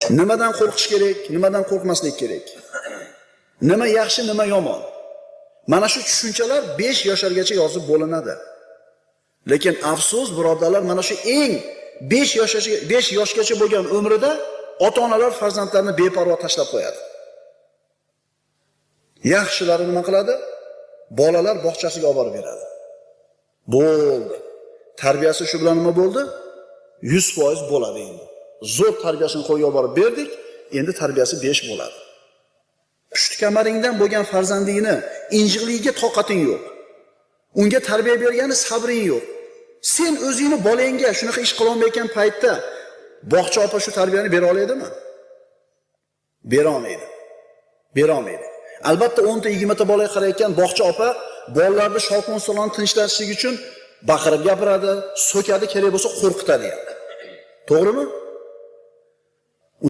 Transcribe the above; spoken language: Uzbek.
Nimadan qo'rqish kerak, nimadan qo'rqmaslik kerak? Nima yaxshi, nima yomon? Mana shu tushunchalar 5 yoshargacha yozib bo'linadi. Lekin afsus, birodarlar, mana shu eng 5 yoshgacha 5 yoshgacha bo'lgan umrida ota-onalar farzandlarini beparvo tashlab qo'yadi. Yaxshilari nima qiladi? Bolalar bog'chasiga olib borib beradi. Bo'ldi. Tarbiyasi shu bilan nima bo'ldi? 100% bo'ladi endi. Zo'r tarbiyasini qo'lga olib borib berdik, endi tarbiyasi 5 bo'ladi. Pushti kamaringdan bo'lgan farzandingni injiqligiga toqating yo'q. Unga tarbiya bergani sabring yo'q. Sen o'zingni bolangga shunaqa ish qila olmayotgan paytda bog'cha opa shu tarbiyani bera oladimi? Bera olmaydi. Bera olmaydi. Albatta 10 ta 20 ta bolaga qarayotgan bog'cha opa bolalarni shovqin-suron tinchlatishlik uchun baqirib gapiradi, so'kadi, kerak bo'lsa qo'rqitadi ham. To'g'rimi?